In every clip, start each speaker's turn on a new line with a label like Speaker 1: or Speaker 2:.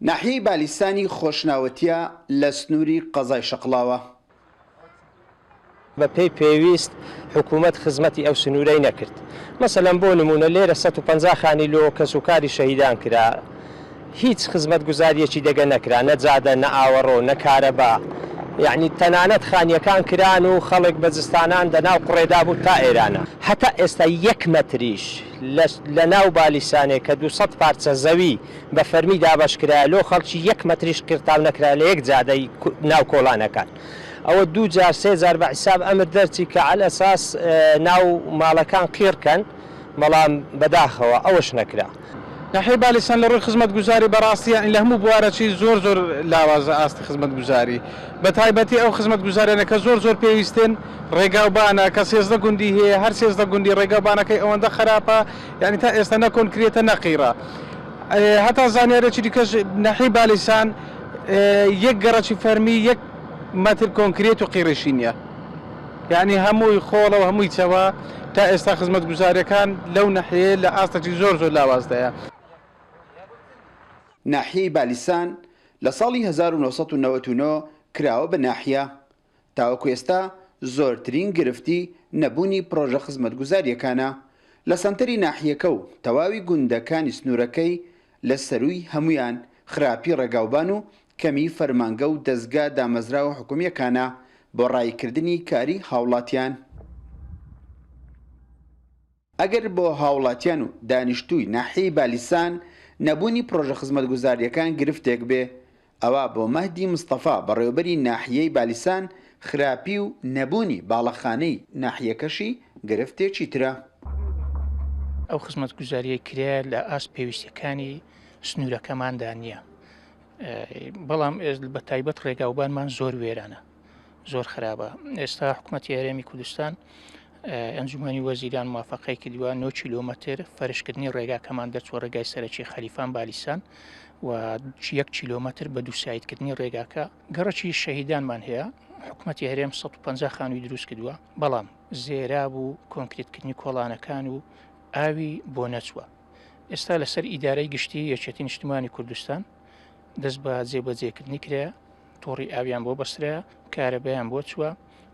Speaker 1: ناحیەی بالیسانی خۆشناوەتییە لە سنووری قەزای شەقڵاوە.
Speaker 2: بە پێی پێویست حکوومەت خزمەتی ئەو سنوورەی نەکرد. مەسەلەن بۆ نموونە لێرە 150 خانی لۆ کەسوکاری شەهیدان کرا، هیچ خزمەتگوزارییەکی دەگە نەکرا، نە جادە، نە ئاوەڕۆ، نە کارەبا، یەعنی تەنانەت خانییەکان کران و خەڵک بە زستانان دە ناو قوڕێدا بوو تا ئێرانە. هەتا ئێستا یەک مەتریش لە لە ناو بالیسانێ کە 200 پارچە زەوی بە فەرمی دابەش کرایە لۆ خەڵکی یەک مەتریش قیرتاو نەکرایە لە یەک جادەی ناو کۆڵانەکان. ئەوە دوو جار سێ جار بە حیساب ئەمر دەرچی کە عەلئەساس ناو ماڵەکان قیڕ کەن بەڵام بەداخەوە ئەوەش نەکرا.
Speaker 3: ناحیەی بالیسان لە ڕووی خزمەتگوزاری بەڕاستی یانی لە هەموو بوارەکی زۆر زۆر لاوازە ئاستی خزمەتگوزاری بە تایبەتی ئەو خزمەتگوزاریانە کە زۆر زۆر پێویستن ڕێگاوبانە کە 13 گوندی هەیە هەر 13 گوندی ڕێگاوبانەکەی ئەوەندە خراپە یانی تا ئێستا نە کۆنکرێتە نە قیڕە هەتا زانیارێکی دیکەش ناحیەی بالیسان یەک گەڕەکی فەرمی یەک مەتر کۆنکرێت و قیڕیشی نییە یعنی هەمووی خۆڵە و هەمووی چەوە تا ئێستا خزمەتگوزاریەکان لەو نەحیەیە لە ئاستێکی زۆر زۆر لاوازدایە.
Speaker 1: ناحیەی بالیسان لە ساڵی 1999 کراوە بە ناحیە، تاوەکو ئێستا زۆرترین گرفتی نەبوونی پڕۆژە خزمەتگوزارییەکانە لە سەنتەری ناحیەکە و تەواوی گوندەکانی سنوورەکەی لە سەرووی هەموویان خراپی ڕێگاوبان و کەمی فەرمانگە و دەزگا دامەزراوە حکومییەکانە بۆ ڕاییکردنی کاری هاوڵاتیان. ئەگەر بۆ هاوڵاتیان و دانیشتووی ناحیەی بالیسان نەبوونی پڕۆژە خزمەتگوزارییەکان گرفتێک بێ، ئەوا بۆ مەهدی مستەفا بەڕێوەبەری ناحیەی بالیسان خراپی و نەبوونی باڵەخانەی ناحیەکەشی گرفتێکی ترە.
Speaker 4: ئەو خزمەتگوزارییەی کرایە لە ئاست پێویستیەکانی سنوورەکەماندا نییە، بەڵام بە تایبەت ڕێگاوبانمان زۆر وێرانە. زۆر خراپە ئێستا حکوومەتی هەرێمی کوردستان ئەنجومەنی وەزیران موافقەی کردووە 9 کیلۆمەتر فەرشکردنی ڕێگاکەمان دەرچوە ڕێگای سەرەکی خەلیفان بالیسان و یەک کیلۆمەتر بە دووسایدکردنی ڕێگاکە گەڕەکی شەهیدانمان هەیە حکوومەتی هەرێم 150 خانووی دروست کردووە بەڵام زێراب و کۆنکرێتکردنی کۆڵانەکان و ئاوی بۆ نەچووە ئێستا لەسەر ئیدارەی گشتی یەکێتی نیشتمانی کوردستان دەست بە جێبەجێکردنی کرایە تۆڕی ئاویان بۆ بەسترایە، کارەبایان بۆ چووە،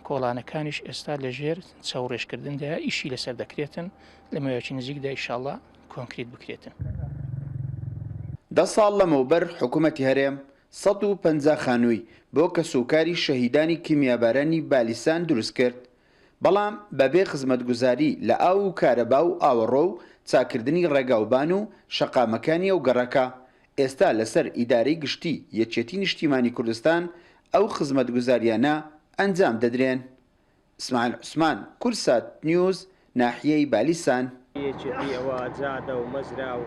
Speaker 4: کۆڵانەکانیش ئێستا لەژێر چاوڕێژکردندایە، ئیشی لەسەر دەکرێتن، لە ماوەیەکی نزیکدا ئیشاڵڵا کۆنکریت بکرێتن.
Speaker 1: دە ساڵ لەمەوبەر حکومەتی هەرێم 150 خانووی بۆ کەسوکاری شەهیدانی کیمیابارانی بالیسان دروستکرد، بەڵام بەبێ خزمەتگوزاری لە ئاو و کارەبا و ئاوەڕۆ و چاککردنی ڕێگاوبان و شەقامەکانی ئەو گەڕەکە، ئێستا لەسەر ئیدارەی گشتی یەکێتی نیشتیمانی کوردستان ئەو خزمەتگوزاریانە ئەنجام دەدرێن. ئیسماعیل عوسمان، کوردسات نیوز، ناحیەی بالیسان.
Speaker 2: یەکێتی ئەوە جادە و مەزرا و.